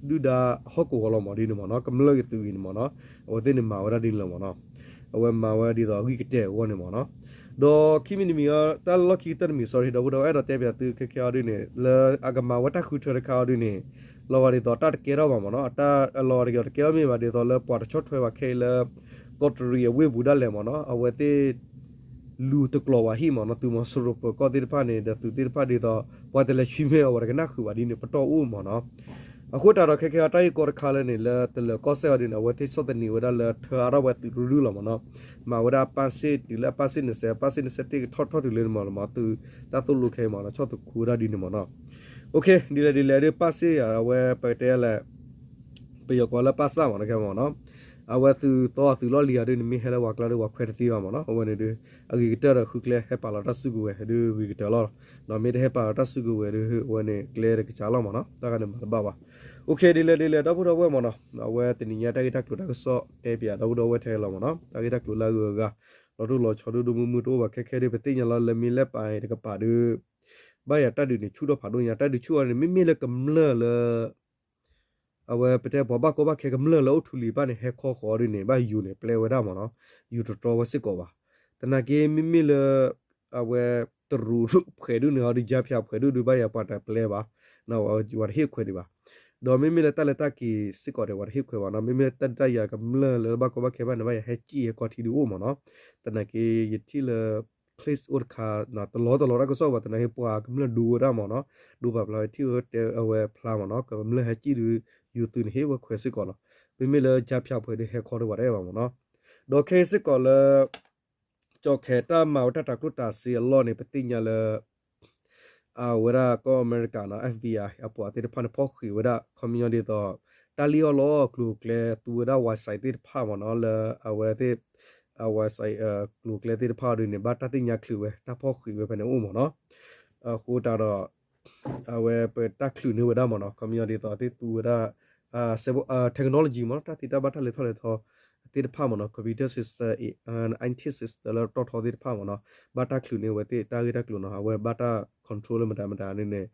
ဒုၣ်ဒါဟီၣ်ကဝီၤလီၤမ့ၢ်ဒ်န့ၣ်မ့ၢ်နီၤ, ကမျၢၢ်က့ၤသုးဂ့ၤန့ၣ်မ့ၢ်နီၤ, အဝဲသ့ၣ်န့ၣ်မၤဝဲဒၣ်ဒ်န့ၣ်လီၤမ့ၢ်နီၤ, အဝဲမၤဝဲဒ်သိးအဂံၢ်ကတဲာ်အဂီၢ်န့ၣ်မ့ၢ်နီၤ, ဒီးခံမံၤတမံၤ တၢ်လီၢ်ခံကတၢၢ်တမံၤ sorry ဒီပုၢ်ဒီဝဲၢ် အဲၣ်ဒိးတဲပၠးသုခဲခဲအီၤဒ်န့ၣ် လၢအကမၤဝဲတၢ်ဃုထၢတခါအီၤဒ်န့ၣ် လီၤဂာ်ဒ်သိးတၢ်တကဲထီၣ်ဘၣ်မ့ၢ်နီၤ, အတၢ်အလီၤတက့ၤတကဲထီၣ်မ့ၢ်ဘၣ်ဒ်သိးလၢပှၤတဆီၣ်ထွဲဘၣ်ခဲအံၤလၢ ကီးတရံးအဝ့ၢ်ပူၤဒၣ်လဲာ်မ့ၢ်နီၤ, အဝဲသ့ၣ် လူၤတကျိၤဝဲဟံၣ်မ့ၢ်နီၤ, သုးမီၤစိရိၤပၢၤကီၢ်သ့ၣ်တဖၣ်န့ၣ် ဒီးသုးသ့ၣ်တဖၣ်ဒ်သိး ပှၤတလဲၤဆှံမ့ၢ်အဝဲတကနၣ်ဃုာ်ဘၣ်ဒ်န့ၣ် ပတီၢ်အိၣ်မ့ၢ်နီၤ, အဃိတၢ်ဒီးခဲခဲအီၤတၢ်ဂ့ၢ်ကီတခါလၢန့ၣ် လၢတလၢၤကီၢ်စဲၣ်အီၤဒ်န့ၣ် အဝဲသ့ၣ်ဆီၣ်သနံးဝဲဒၣ်လၢထၢအါထီၣ်ဝဲသုးရူၢ်ရူၢ်လီၤမ့ၢ်နီၤ, မၤဝဲဒၣ်အပၢ်စ့ၣ်တုၤလၢအပၢ်စ့ၣ်နစဲး အပၢ်စ့ၣ်နစဲးတ့ၢ်ကထီၣ်ထီၣ်တုၤလၢန့ၣ်မ့ၢ်နီၤ, သုးတၢ်သိၣ်လိခဲအံၤမ့ၢ်နီၤ ဆီၣ်သခူဝဲဒၣ်ဒ်န့ၣ်မ့ၢ်နီၤ, ဒ်လဲၣ်ဒ်လဲၣ်ဒ်ပၢ်စ့ၣ်အဝဲပကတဲလဲၣ် ပယီၤကိးလၢပၢ်စၢ်မ့ၢ်နီၤ ခဲမ့ၢ်နီၤ, အဝဲသုးသီအသုးလီၢ်လံၤအီၤဒ်န့ၣ် မ့ၢ်ဟဲလၢပှၤကျါဒီးပှၤခွဲးတသ့ဘၣ်မ့ၢ်နီၤ, အဝဲန့ၣ်ဒ် အဂ့ၤကတၢၢ်ဒီးဃုကျဲဟဲပာ်လီၤတၢ်စုကဝဲၤဒ်ဂ့ၤကတၢၢ်လီၤ, ဒီးမ့ၢ်တဟဲပာ်လီၤတၢ်စုကဝဲၤဒ်အဝဲန့ၣ်ကျဲတကစၢ်လီၤမ့ၢ်နီၤ, တၢ်ဂၤန့ၣ်မၤတဘၣ်ဘၣ်, ဒ်လဲၣ်ဒ်လဲၣ် ဒီပုၢ်ဒီဝဲၢ်မ့ၢ်နီၤ, အဝဲတနံၤညါတၢ်ဂ့ၢ်တၢ်ကျိၤတၢ်ကစီၣ်တဲပၠးဒီပုၢ်ဒီဝဲၢ်ထဲလီၤမ့ၢ်နီၤ, တၢ်ဂ့ၢ်တၢ်ကျိၤလၢအဂုၤအဂၤ လီၤတိၢ်လီၤဆီဒိၣ်ဒိၣ်မုၢ်မုၢ်တအိၣ်ဘၣ်ခဲခဲဒ် ပသ့ၣ်ညါလီၤလၢမ့ၢ်လဲၣ်ပာ်တကပၤဒ် ဘၣ်ယၤတၢ်ဒုးန့ၣ်ဆူၣ်ထီၣ်ဖးဒိၣ်ညါ တၢ်ဒုးဆူၣ်အီၤန့ၣ် မ့မ့ၢ်လၢကမျၢၢ်လၢ အဝဲပတဲပှၤဘၣ်ကီဘၣ်ခဲကမျၢၢ်လၢအိၣ်ထူလံၤဘၣ်န့ၣ် ဟဲခီဃီၤဒ်န့ၣ် ဘၣ်ယိၤန့ၣ် ပျဲဝဲဒၣ်မ့ၢ်နီၤ, ယိၤတတြီဝဲစ့ၢ်ကီးဘၣ်, သနာ်က့မ့မ့ၢ်လၢ အဝဲတရူးဖှဲးဒိၣ်န့ၣ် အီၤဒ် ကြားဖြတ် ဖှဲးဒိၣ်ဒ်ဘၣ်ယၤပှၤတပျဲဘၣ်, ဝဲတဟ့ၣ်ခွဲးဒံးဘၣ်, ဒီးမ့မ့ၢ်လၢတၢ်လဲၤတၢ်က့ၤစ့ၢ်ကီးဒီး ဝဲတဟ့ၣ်ခွဲးဘၣ်နီၤ, မ့မ့ၢ်လၢတၢ်ဒုးတၢ်ယၤကမျၢၢ်လၢဘၣ်ကီဘၣ်ခဲဘၣ်န့ၣ် ဘၣ်ယၤဟဲကံၣ်ဟဲခီထံဒုးအိၣ်မ့ၢ်နီၤ, သနာ်က့ယထံၣ်လၢ case အိၣ်တခါ တလီၤတလီၤတၢ်ကစီၣ်ဘၣ် သနာ်က့ပှၤကမျၢၢ်ဒိဝဲဒၣ်မ့ၢ်နီၤ, ဒိပာ်ဖျါဝဲထံၣ်ဝဲတဲအဝဲဖျါမ့ၢ်နီၤ, ကမျၢၢ်ဟဲကံၣ်ဒုး ယိၤသုးန့ၣ်ဟ့ၣ်ဝဲခွဲးစ့ၢ်ကီးလီၤ, မ့မ့ၢ်လၢ ကြားဖြတ် ဖှဲးဒုးဟဲခီတဝဲဒၣ်ဘၣ်မ့ၢ်နီၤ, ဒီးခဲအံၤစ့ၢ်ကီးလၢ ကၠီၣ်ခဲတၢ်မၤဝဲတၢ်တၤကျိၣ်တၤစ့အလီၢ်န့ၣ် ပသ့ၣ်ညါလၢ အဝဲဒၣ်ကီၢ်အမဲရကၤနီၤ FBI အပှၤသ့ၣ်တဖၣ်န့ၣ် ဖီၣ်ဃံးဝဲဒၣ် ခီပညီဒ်သိး တၢ်လံၣ်အီၣ်လီအီၣ်ကျိၤကျဲသူဝဲဒၣ် website သ့ၣ်တဖၣ်မ့ၢ်နီၤ, လၢအဝဲသ့ၣ် အ website ကျိၤကျဲသ့ၣ်တဖၣ်အီၤဒ်န့ၣ် ဘၣ်တၢ်သ့ၣ်ညါချုးဝဲ တၢ်ဖီၣ်ဃံးဝဲဖဲန့ၣ်အိၣ်မ့ၢ်နီၤ, အဃိတၢ်ဒီး အဝဲပတၢ်ချုးန့ၢ်ဝဲဒၣ်မ့ၢ်နီၤ, ခီပညီဒ်သိးသ့ၣ်သူဝဲဒၣ် technology မ့ၢ်နီၤ, တၢ်သ့တၢ်ဘၣ်တၢ်လဲၤထီၣ်လဲၤထီသ့ၣ်တဖၣ်မ့ၢ်နီၤ, computer system, I T system လၢတီၢ်ထီသ့ၣ်တဖၣ်မ့ၢ်နီၤ, ဘၣ်တၢ်ချုးန့ၢ်ဝဲသ့ၣ်တၢ်ဂ့ၢ်တၢ်ကျိၤနီၤ, အဝဲဘၣ်တၢ် control လၢမတၤမတၤန့ၣ်န့ၣ်,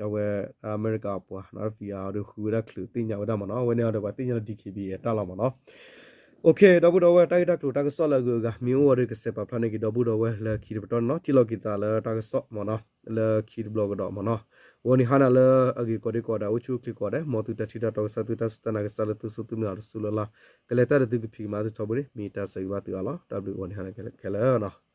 အဝဲအမဲရကၤအပှၤနီၤ FBI အီၤဒီးဃုဝဲဒၣ်ချုးသ့ၣ်ညါဝဲဒၣ်မ့ၢ်နီၤ, အဝဲန့ၣ်အီၤဒီးပှၤသ့ၣ်ညါလၢ D K B A အတၢ်လီၤမ့ၢ်နီၤ. အိၣ်ခ့ ဒီပုၢ်ဒီဝဲၢ် တၢ်ဂ့ၢ်တၢ်ကျိၤတၢ်ကစီၣ်လၢအဂုၤအဂၤ မ့ၢ်အိၣ်ဝဲဒီးကစဲးပာ်ဖျါန့ၢ်က့ၤဒီပုၢ်ဒီဝဲၢ်လၢခံတပတီၢ်န့ၣ်လီၤ. ထံၣ်လိာ်က့ၤသးလၢတၢ်ကစီၣ်မ့ၢ်နီၤ, လၢခံတဘျီကဒီးမ့ၢ်နီၤ. ဂီၤနံၤဟါနၤလၢအဂ့ၤကိးဒံးကိးဒဲး အိၣ်ဆူၣ်အိၣ်ချ့ကိးဒဲး မ်သုတၢ်ထံၣ်တၢ်တီကစၢ် သုတၢ်စူၢ်တၢ်နာ်ကစၢ်လၢသုစူၢ်သုမုၢ်လၢ်တစူၢ်လၢ်လၢ် ကလဲၤတၢ်ဒီးသုကဖံးကမၤသုထီဘိန့ၣ် မ့ၢ်တၢ်ဆၢဂ့ၤဘၣ်သုအါလီၤ. တၢ်ဘျုးဂီၤနံၤဟါနၤခဲလၢာ်နီၤ.